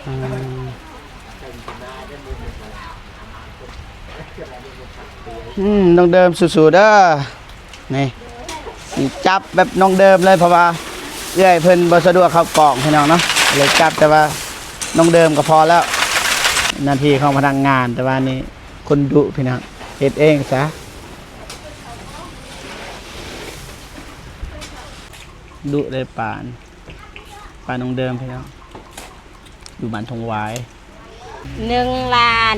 ອືມ ອືມ ນ້ອງເດີມສູ້ໆເດີ. ນີ້ ຊິຈັບແບບນ້ອງເດີມເລີຍ ເພາະວ່າເອື້ອຍເພິ່ນບໍ່ສະດວກເຂົ້າກ້ອງ ພີ່ນ້ອງເນາະ ເລີຍຈັບແຕ່ວ່ານ້ອງເດີມກໍພໍແລ້ວ. ໜ້າທີ່ຂອງພະນັກງານ ແຕ່ວ່ານີ້ຄົນດຸພີ່ນ້ອງ ເຮັດເອງຊະ ດຸເລີຍປານ ປານນ້ອງເດີມພີ່ນ້ອງ ຢູ່ບ້ານທົ່ງຫວາຍ. ໜຶ່ງລ້ານ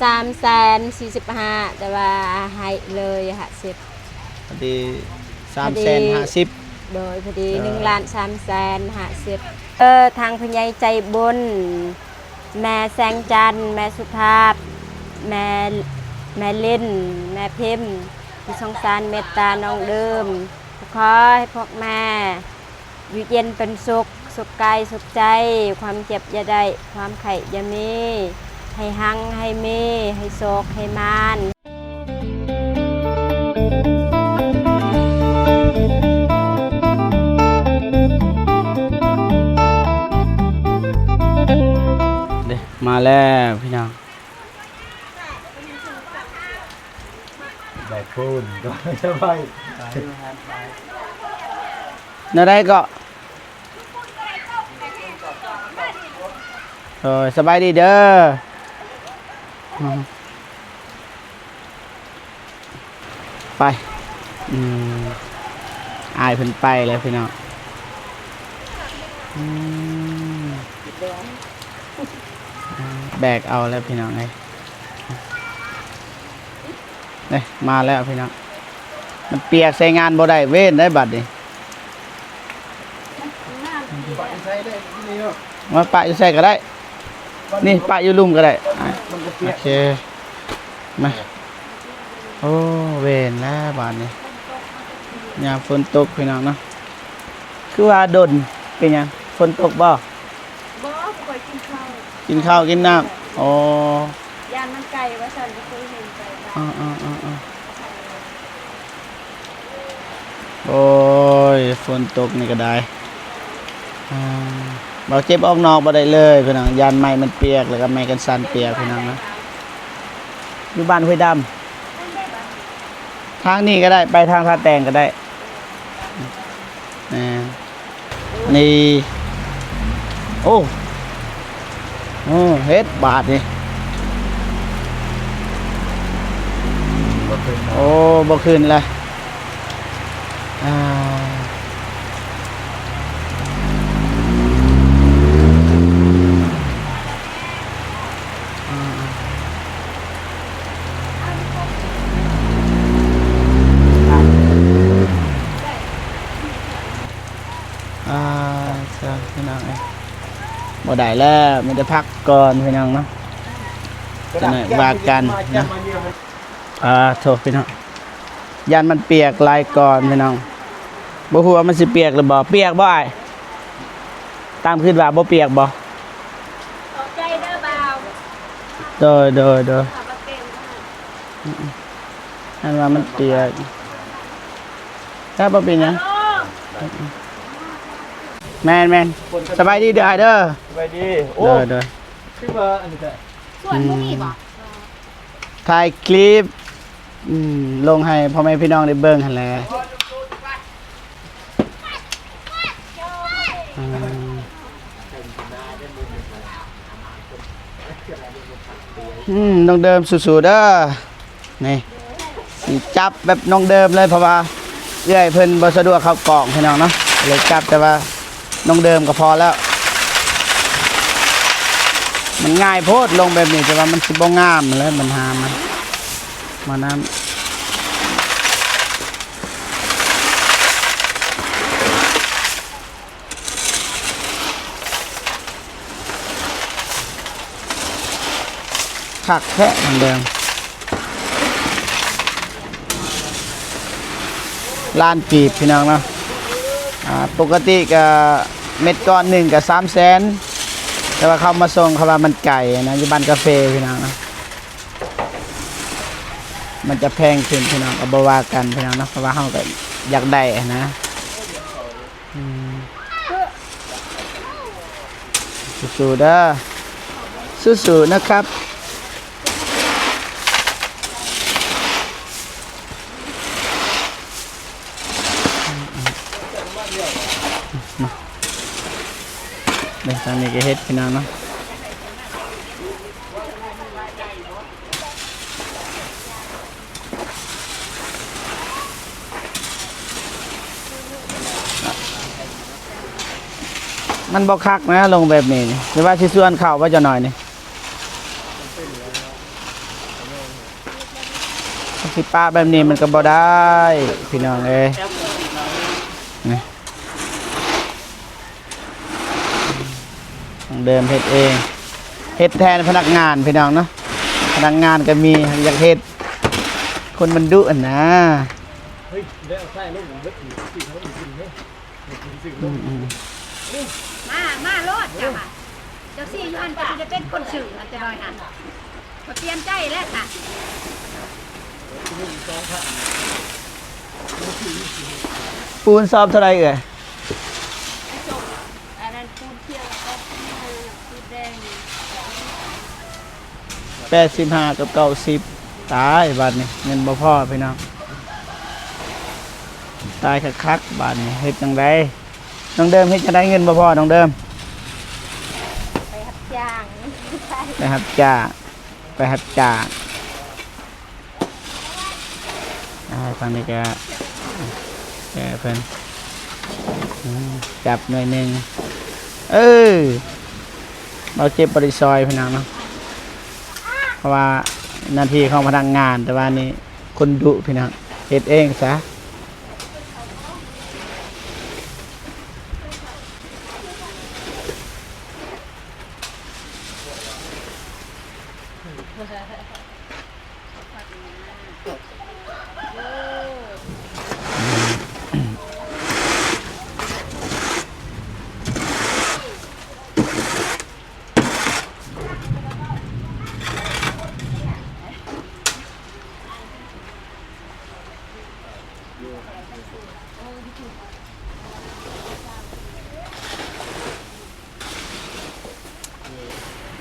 ສາມແສນສີ່ສິບຫ້າ ແຕ່ວ່າໃຫ້ເລີຍຫ້າສິບ ພໍດີ ສາມແສນຫ້າສິບ ໂດຍ ພໍດີ ເອີ ໜຶ່ງລ້ານສາມແສນຫ້າສິບ. ເອີ ທາງຜູ້ໃຫຍ່ໃຈບຸນ ແມ່ແສງຈັນ ແມ່ສຸພາບ ແມ່ ແມ່ລິນ ແມ່ພິມ ທີ່ສົງສານເມດຕານ້ອງເດີມ ຂໍໃຫ້ພວກແມ່ ຢູ່ເຢັນເປັນສຸກ ສຸກກາຍສຸກໃຈ ຄວາມເຈັບຢ່າໄດ້ ຄວາມໄຂ້ຢ່າມີ ໃຫ້ຮັ່ງໃຫ້ມີ ໃຫ້ໂຊກໃຫ້ໝານ. ເດ້ ມາແລ້ວພີ່ນ້ອງ. ໄດ້ປູນກໍສະບາຍ ແນວໃດເກາະ? ໂດຍ ສະບາຍດີເດີ. ໄປ ອືມ ອ້າຍເພິ່ນໄປແລ້ວພີ່ນ້ອງ. ອືມ ແບກເອົາແລ້ວພີ່ນ້ອງເອີຍ. ເດ້ ມາແລ້ວພີ່ນ້ອງ ມັນປຽກໃຊ້ງານບໍ່ໄດ້ ເວນໄດ໋ບັດນີ້. ມາປະຢູ່ໃສກໍໄດ້ ນີ້ປະຢູ່ລຸ່ມກໍໄດ້. ໂອເຄ ມາ. ໂອ້ ເວນແລ້ວບາດນີ້ ຍາມຝົນຕົກພີ່ນ້ອງເນາະ. ຄືວ່າດົນ ເປັນຫຍັງ ຝົນຕົກບໍ່? ບໍ່ ບໍ່ຄ່ອຍກິນເຂົ້າ ກິນເຂົ້າກິນນ້ຳ. ອໍ ຢ້ານມັນໄກ່ວ່າຊັ້ນ ບໍ່ເຄີຍເຫັນໄກ່. ອໍໆໆໆ ໂອ້ຍ ຝົນຕົກນີ້ກໍໄດ້ ອ່າ ບໍ່ເຈັບອອກນອກບໍ່ໄດ້ເລີຍພີ່ນ້ອງ ຢ້ານໄມ້ມັນປຽກ ແລ້ວກໍໄມ້ກັນສັ່ນປຽກພີ່ນ້ອງເນາະ. ຢູ່ບ້ານຫ້ວຍດຳ ທາງນີ້ກໍໄດ້ ໄປທາງທ່າແຕງກໍໄດ້. ແມ່ນ ນີ້ ໂອ້ ໂອ້ ເຮັດບາດນີ້ ບໍ່ຂຶ້ນ ໂອ້ ບໍ່ຂຶ້ນລະ. ອ່າ ອ່າ ອ່າ ເຈົ້າ ພີ່ນ້ອງເອີຍ ບໍ່ໄດ້ແລ້ວ ມີແຕ່ພັກກ່ອນພີ່ນ້ອງເນາະ ຈັກໜ້ອຍວ່າກັນເນາະ. ອ່າ ໂທ ພີ່ນ້ອງ ຢ້ານມັນປຽກຫຼາຍກ່ອນພີ່ນ້ອງ ບໍ່ຮູ້ວ່າມັນຊິປຽກຫຼືບໍ່. ປຽກບໍ່ອ້າຍ? ຕາມຄິດວ່າບໍ່ປຽກບໍ່? ຂອບໃຈເດີບ່າວ. ໂດຍ ໂດຍ ໂດຍ. ອືມ ອັນວ່າມັນປຽກ ຖ້າບໍ່ເປັນຫຍັງ. ແມ່ນໆ ສະບາຍດີເດີອ້າຍເດີ. ສະບາຍດີ. ໂອ້ ໂດຍ ໂດຍ. ຄືວ່າອັນນີ້ແທ້ ສວນບໍ່ມີບໍ່? ອືມ ຖ່າຍຄລິບ ອືມ ລົງໃຫ້ພໍ່ແມ່ພີ່ນ້ອງໄດ້ເບິ່ງຫັ້ນແຫຼະ. ອືມ ອືມ ນ້ອງເດີມສູ້ໆເດີ. ນີ້ ຊິຈັບແບບນ້ອງເດີມເລີຍ ເພາະວ່າເອື້ອຍເພິ່ນບໍ່ສະດວກເຂົ້າກ້ອງ ພີ່ນ້ອງເນາະ ເລີຍຈັບແຕ່ວ່ານ້ອງເດີມກໍພໍແລ້ວ. ມັນງ່າຍໂພດລົງແບບນີ້ ແຕ່ວ່າມັນຊິບໍ່ງາມແຫຼະ ບັນຫາມັນ. ໝໍ້ນ້ຳ ຄັກແທ້ ນ້ອງເດີມ. ລ້ານກີບ ພີ່ນ້ອງເນາະ. ອ່າ ປົກກະຕິກະເມັດກ້ອນໜຶ່ງກະສາມແສນ ແຕ່ວ່າເຂົາມາສົ່ງ ເຂົາວ່າມັນໄກນະ ຢູ່ບ້ານກາເຟ ພີ່ນ້ອງເນາະ. ມັນຈະແພງຂຶ້ນ ພີ່ນ້ອງ ກໍບໍ່ວ່າກັນ ພີ່ນ້ອງເນາະ ເພາະວ່າເຮົາກໍຢາກໄດ້ຫັ້ນນະ. ອືມ ຊິ สู้ๆ เด้อ สู้ๆ นะครับ เด้ ทางนี้ก็เฮ็ด พี่น้องเนาะ มันบ่คักนะ ลงแบบนี้นี่ หรือว่าสิส่วนเข้าบ่จักหน่อยนี่ สิปะแบบนี้มันก็บ่ได้ พี่น้องเอ้ย นี่ น้องเดิมเฮ็ดเอง เฮ็ดแทนพนักงานพี่น้องเนาะ พนักงานก็มี อยากเฮ็ด คนมันดุหั่นนะ เฮ้ย ได้เอาไส้ลงเบิดอีก สิเขาอีกกินเด้อ อืมๆ มา มาโลดจ้ะ เจ้าสี่อยู่หั่นก็สิได้เป็นคนซื้อหั่นแต่น้อยหั่น ข้อยเปลี่ยนใจแล้วค่ะ ปูนสอบเท่าไหร่เอ่ย อันนั้นปูนเขียวกับปูนแดง แปดสิบห้ากับเก้าสิบ ตายบาดนี้ เงินบ่พอพี่น้อง ตายคักๆ บาดนี้ เฮ็ดจั่งใด น้องเดิม เฮ็ดจั่งใด เงินบ่พอ น้องเดิม ไปรับจ้าง ไปรับจ้าง ไปรับจ้าง อ่า ทางนี้ก็ แก่เพิ่น อืม จับหน่อยหนึ่ง เออ เบาเจ็บบ่ได้ซอยพี่น้องเนาะ เพราะว่าหน้าที่ของพนักงาน แต่ว่านี่คนดุพี่น้อง เฮ็ดเองซะ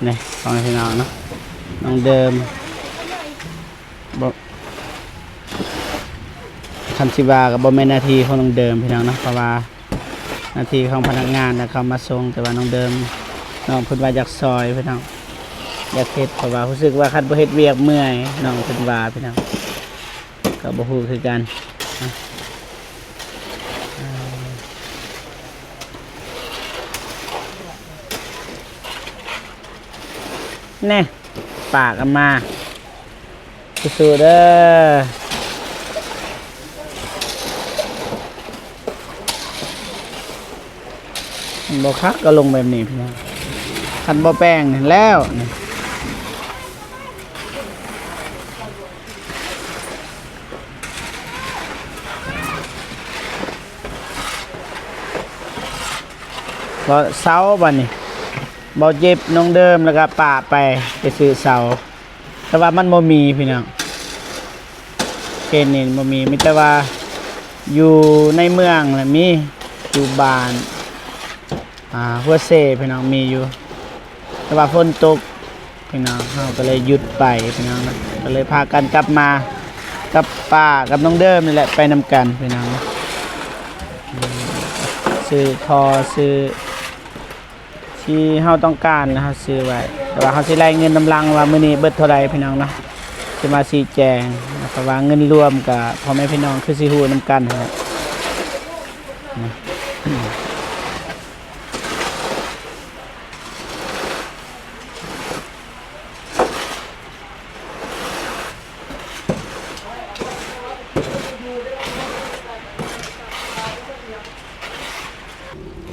นี่ พ่อแม่พี่น้องเนาะ น้องเดิม บ่ คันสิว่าก็บ่แม่นหน้าที่ของน้องเดิมพี่น้องเนาะ เพราะว่าหน้าที่ของพนักงานนะ เขามาส่ง แต่ว่าน้องเดิม น้องเพิ่นว่าอยากซอยพี่น้อง อยากเฮ็ด เพราะว่ารู้สึกว่าคันบ่เฮ็ดเวียกเมื่อย น้องเพิ่นว่าพี่น้อง ก็บ่ฮู้คือกัน แน่ ปากออกมา สู้ๆ เด้อ มันบ่คักก็ลงแบบนี้พี่น้อง คันบ่แป้งนี่แล้วนี่ บ่เซาบัดนี้ บ่เจ็บน้องเดิมแล้วก็ปะไป ไปซื้อเสา แต่ว่ามันบ่มีพี่น้อง เขตนี้บ่มี มีแต่ว่าอยู่ในเมืองน่ะมี อยู่บ้าน อ่า หัวเซพี่น้อง มีอยู่ แต่ว่าฝนตกพี่น้อง เฮาก็เลยหยุดไปพี่น้องนะ ก็เลยพากันกลับมากับป้ากับน้องเดิมนี่แหละ ไปนำกันพี่น้องนะ อืม ซื้อท่อ ซื้อ ที่เฮาต้องการนะ เฮาซื้อไว้ แต่ว่าเฮาสิไล่เงินนำหลังว่ามื้อนี้เบิดเท่าใดพี่น้องเนาะ สิมาชี้แจง เพราะว่าเงินรวมก็พ่อแม่พี่น้องคือสิฮู้นำกันหั้นแหละนะ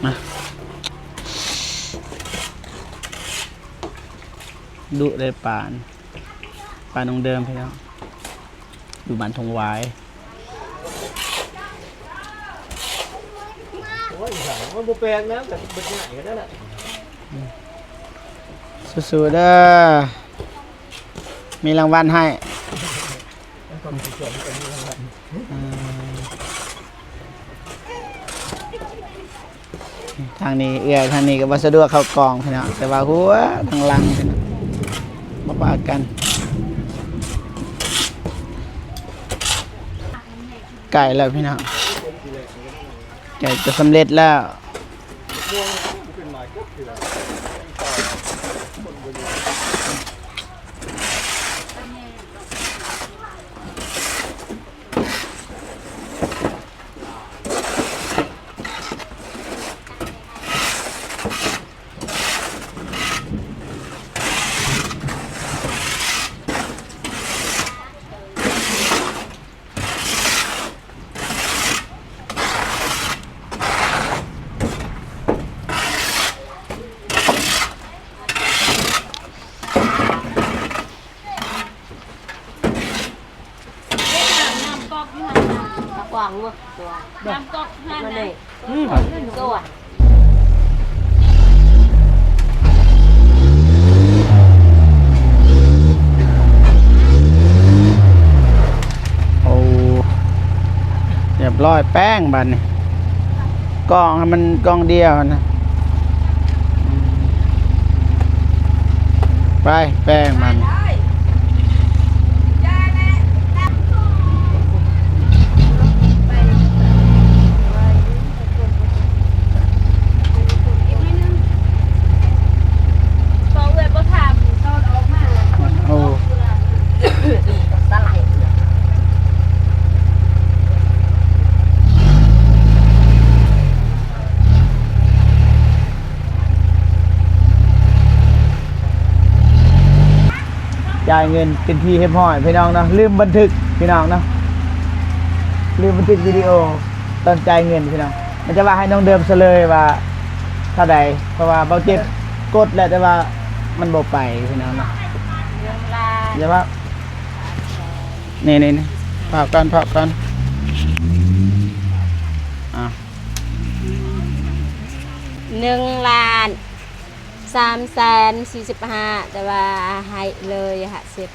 มา ดุเลยปาน ปานน้องเดิมพี่น้อง อยู่บ้านทงหวาย โอ้ย มันบ่แปลกนะ แบบเบิดใหญ่กันนั่นแหละ สู้ๆ เด้อ มีรางวัลให้ อืม ท ທາງນີ້ເອື້ອຍ ທາງນີ້ກໍບໍ່ສະດວກເຂົ້າກ້ອງພີ່ນ້ອງ ແຕ່ວ່າຫົວທາງຫຼັງພີ່ນ້ອງ ບໍ່ປາກັນ. ໃກ້ແລ້ວພີ່ນ້ອງ ໃກ້ຈະສຳເລັດແລ້ວ. ນ້ຳກອກຢູ່ຫັ້ນນະ ກະກວ້າງເນາະ ຕົວ ນ້ຳກອກຢູ່ຫັ້ນນະ ອືມ ຕົວ. ໂອ້ ຮຽບຮ້ອຍ ແປ້ງບາດນີ້ ກ້ອງໃຫ້ມັນກ້ອງດຽວຫັ້ນນະ ໄປ ແປ້ງບາດນີ້. ໂອ້ ຈ່າຍເງິນເປັນທີ່ຮຽບຮ້ອຍພີ່ນ້ອງເນາະ ລືມບັນທຶກພີ່ນ້ອງເນາະ ລືມບັນທຶກວິດີໂອຕອນຈ່າຍເງິນພີ່ນ້ອງ. ມັນຈະວ່າໃຫ້ນ້ອງເດີມສະເລີຍວ່າເທົ່າໃດ ເພາະວ່າເບົາເຈັບກົດແລ້ວ ແຕ່ວ່າມັນບໍ່ໄປພີ່ນ້ອງເນາະ. ຢ່າວ່າ ນີ້ໆໆ ພາບກ່ອນ ພາບກ່ອນ ອາ ໜຶ່ງລ້ານສາມແສນສີ່ສິບຫ້າ ແຕ່ວ່າໃຫ້ເລີຍຫ້າສິບ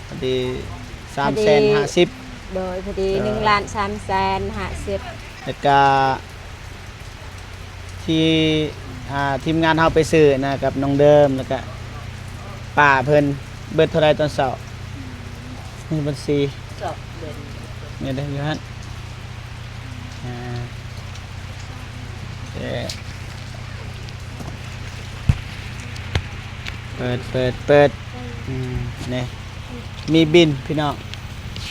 ພໍດີ ສາມແສນຫ້າສິບ ໂດຍ ພໍດີ ເອີ ໜຶ່ງລ້ານສາມແສນຫ້າສິບ ແລ້ວກະ ທີ່ ອ່າ ທີມງານເຮົາໄປຊື້ນະ ກັບນ້ອງເດີມ ແລ້ວກະປ້າເພິ່ນ ເບິດເທົ່າໃດຕອນເຊົ້າ? ມີບັນຊີ ນີ້ເດ້ ຢູ່ຫັ້ນ ອ່າ ເປີດ ເປີດ ເປີດ ອືມ ນີ້ ມີບິນພີ່ນ້ອງ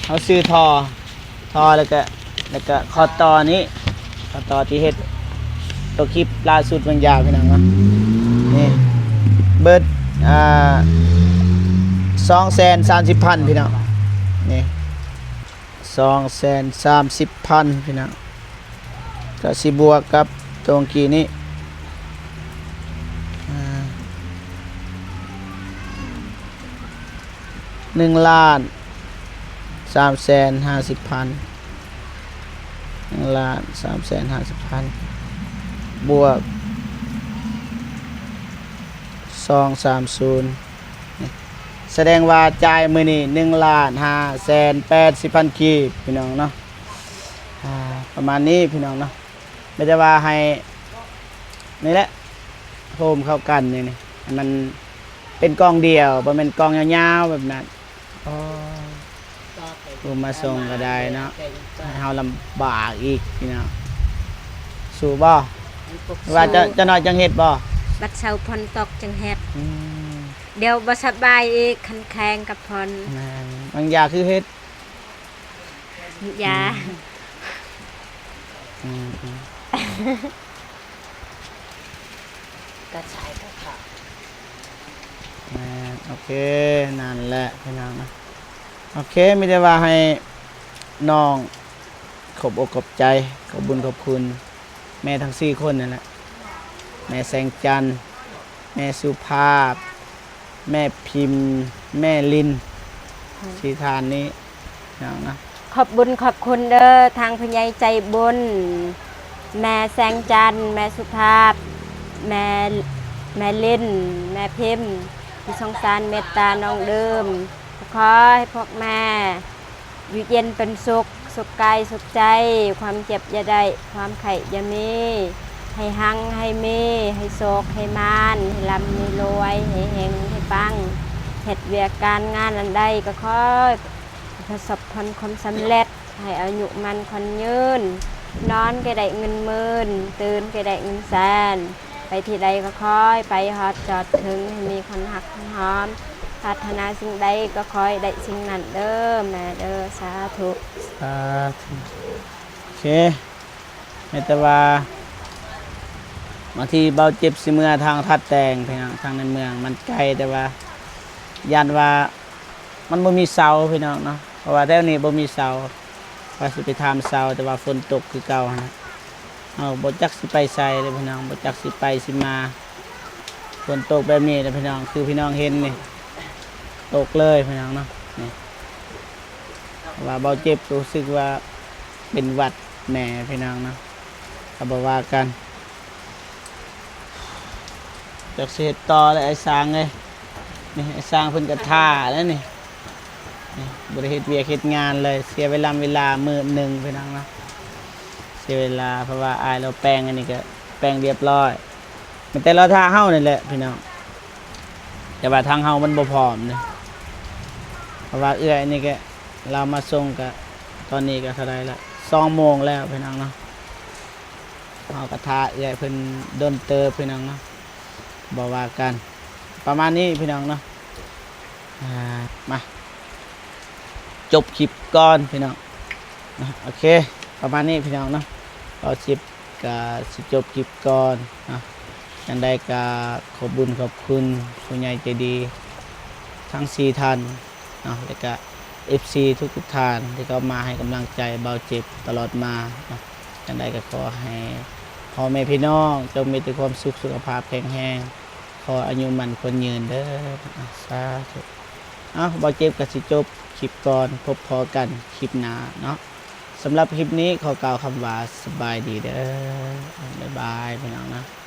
ເຮົາຊື້ທໍ່ ທໍ່ ແລ້ວກະ ແລ້ວກະຂໍ້ຕໍ່ນີ້ ຂໍ້ຕໍ່ທີ່ເຮັດໂຕຄລິບລ່າສຸດບາງຢ່າງພີ່ນ້ອງເນາະ ນີ້ ເບິດ ອ່າ ສອງແສນສາມສິບພັນພີ່ນ້ອງ ນີ້ ສອງແສນສາມສິບພັນພີ່ນ້ອງ ກະຊິບວກກັບໂຕກີ້ນີ້ ອ່າ ໜຶ່ງລ້ານສາມແສນຫ້າສິບພັນ ໜຶ່ງລ້ານສາມແສນຫ້າສິບພັນ ບວກສອງສາມສູນ ນີ້ ສະແດງວ່າຈ່າຍມື້ນີ້ໜຶ່ງລ້ານຫ້າແສນແປດສິບພັນກີບພີ່ນ້ອງເນາະ ອ່າ ປະມານນີ້ພີ່ນ້ອງເນາະ. ມີແຕ່ວ່າໃຫ້ ນີ້ແຫຼະ ໂຮມເຂົ້າກັນນີ້ ໃຫ້ມັນເປັນກ້ອງດຽວ ບໍ່ແມ່ນກ້ອງຍາວໆແບບນັ້ນ. ໂອ້ ຜູ້ມາສົ່ງກໍໄດ້ເນາະ ໃຫ້ເຮົາລຳບາກອີກພີ່ນ້ອງ. ສູ້ບໍ່? ວ່າຈະ ຈັກໜ້ອຍຈັ່ງເຮັດບໍ່? ບັດເຊົ້າຝົນຕົກຈຶ່ງເຮັດ. ອືມ ດຽວບໍ່ສະບາຍອີກ ຄັນແຂງກັບຝົນ. ແມ່ນ ບາງຢ່າງຄືເຮັດ ຢາ ອືມ ອືມ ກະຊາຍກະຂາວ ແມ່ນ ໂອເຄ ນັ້ນແຫຼະພີ່ນ້ອງນະ. ໂອເຄ ມີແຕ່ວ່າໃຫ້ນ້ອງຂອບອົກຂອບໃຈ ຂອບບຸນຂອບຄຸນ ແມ່ທັງສີ່ຄົນນັ້ນແຫຼະ ແມ່ແສງຈັນ ແມ່ສຸພາບ ແມ່ພິມ ແມ່ລິນ ສີ່ທ່ານນີ້ເນາະ. ຂອບບຸນຂອບຄຸນເດີ ທາງຜູ້ໃຫຍ່ໃຈບຸນ ແມ່ແສງຈັນ ແມ່ສຸພາບ ແມ່ ແມ່ລິນ ແມ່ພິມ ທີ່ສົງສານເມດຕານ້ອງເດີມ. ຂໍໃຫ້ພວກແມ່ ຢູ່ເຢັນເປັນສຸກ ສຸກກາຍສຸກໃຈ ຄວາມເຈັບຢ່າໄດ້ ຄວາມໄຂ້ຢ່າມີ ໃຫ້ຮັ່ງໃຫ້ມີ ໃຫ້ໂຊກໃຫ້ໝານ ໃຫ້ລ່ຳໃຫ້ລວຍ ໃຫ້ເຮັງໃຫ້ປັງ ເຮັດວຽກການງານອັນໃດກໍຂໍໃຫ້ປະສົບຜົນຄວາມສຳເລັດ ໃຫ້ອາຍຸໝັ້ນຂວັນຍືນ ນອນກໍໄດ້ເງິນໝື່ນ ຕື່ນກໍໄດ້ເງິນແສນ ໄປທີ່ໃດກໍຂໍໃຫ້ໄປຮອດຈອດເຖິງ ໃຫ້ມີຄົນຮັກຄົນຫອມ ປາດຖະໜາສິ່ງໃດກໍຂໍໃຫ້ໄດ້ສິ່ງນັ້ນເດີແມ່ເດີ ສາທຸ ສາທຸ ໂອເຄ ແມ່ນແຕ່ວ່າ ບາງທີເບົາເຈັບຊິເມືອທາງທັດແຕງ ພີ່ນ້ອງ ທາງໃນເມືອງມັນໄກ ແຕ່ວ່າຢ້ານວ່າມັນບໍ່ມີເສົາ ພີ່ນ້ອງເນາະ ເພາະວ່າແຖວນີ້ບໍ່ມີເສົາ ວ່າຊິໄປຖາມເສົາ ແຕ່ວ່າຝົນຕົກຄືເກົ່າຫັ້ນນະ ເຮົາບໍ່ຈັກຊິໄປໃສເດ້ພີ່ນ້ອງ ບໍ່ຈັກຊິໄປຊິມາ ຝົນຕົກແບບນີ້ແຫຼະພີ່ນ້ອງ ຄືພີ່ນ້ອງເຫັນນີ້ ຕົກເລີຍພີ່ນ້ອງເນາະ ນີ້ ເພາະວ່າເບົາເຈັບກໍຮູ້ສຶກວ່າເປັນຫວັດແດ່ພີ່ນ້ອງເນາະ ກໍບໍ່ວ່າກັນ ຈັກຊິເຮັດຕໍ່ແລ້ວອ້າຍຊ້າງເອີຍ ນີ້ອ້າຍຊ້າງເພິ່ນກໍຖ້າແລ້ວນີ້ ນີ້ບໍ່ໄດ້ເຮັດວຽກເຮັດງານເລີຍ ເສຍເວລາເວລາມື້ໜຶ່ງພີ່ນ້ອງເນາະ ເສຍເວລາ ເພາະວ່າອ້າຍລາວແປງອັນນີ້ກໍແປງຮຽບຮ້ອຍ ແມ່ນແຕ່ລາວຖ້າເຮົານີ້ແຫຼະພີ່ນ້ອງ ແຕ່ວ່າທາງເຮົາມັນບໍ່ພ້ອມເດ້ ເພາະວ່າເອື້ອຍນີ້ກະ ລາວມາສົ່ງກະ ຕອນນີ້ກະເທົ່າໃດລະ ສອງໂມງແລ້ວພີ່ນ້ອງເນາະ ເຮົາກະຖ້າເອື້ອຍເພິ່ນດົນເຕີບພີ່ນ້ອງເນາະ ບໍ່ວ່າກັນ ປະມານນີ້ພີ່ນ້ອງເນາະ ອ່າ ມາ ຈົບຄລິບກ່ອນພີ່ນ້ອງເນາະ ໂອເຄ ປະມານນີ້ພີ່ນ້ອງເນາະ ເຮົາຊິ ກະຊິຈົບຄລິບກ່ອນເນາະ ຈັ່ງໃດກະຂອບບຸນຂອບຄຸນຜູ້ໃຫຍ່ໃຈດີທັງສີ່ທ່ານເນາະ ແລະກະເອັຟຊີທຸກໆທ່ານທີ່ເຂົ້າມາໃຫ້ກຳລັງໃຈເບົາເຈັບຕະຫຼອດມາເນາະ ຈັ່ງໃດກະຂໍໃຫ້ພໍ່ແມ່ພີ່ນ້ອງຈົ່ງມີແຕ່ຄວາມສຸກ ສຸຂະພາບແຂງແຮງ ຂໍອາຍຸໝັ້ນຂວັນຍືນເດີ ອາ ສາທຸ ເອົ້າ ເບົາເຈັບກະຊິຈົບຄລິບກ່ອນ ພົບພໍ້ກັນຄລິບໜ້າເນາະ ສຳລັບຄລິບນີ້ຂໍກ່າວຄຳວ່າສະບາຍດີເດີ ບາຍບາຍພີ່ນ້ອງເນາະ.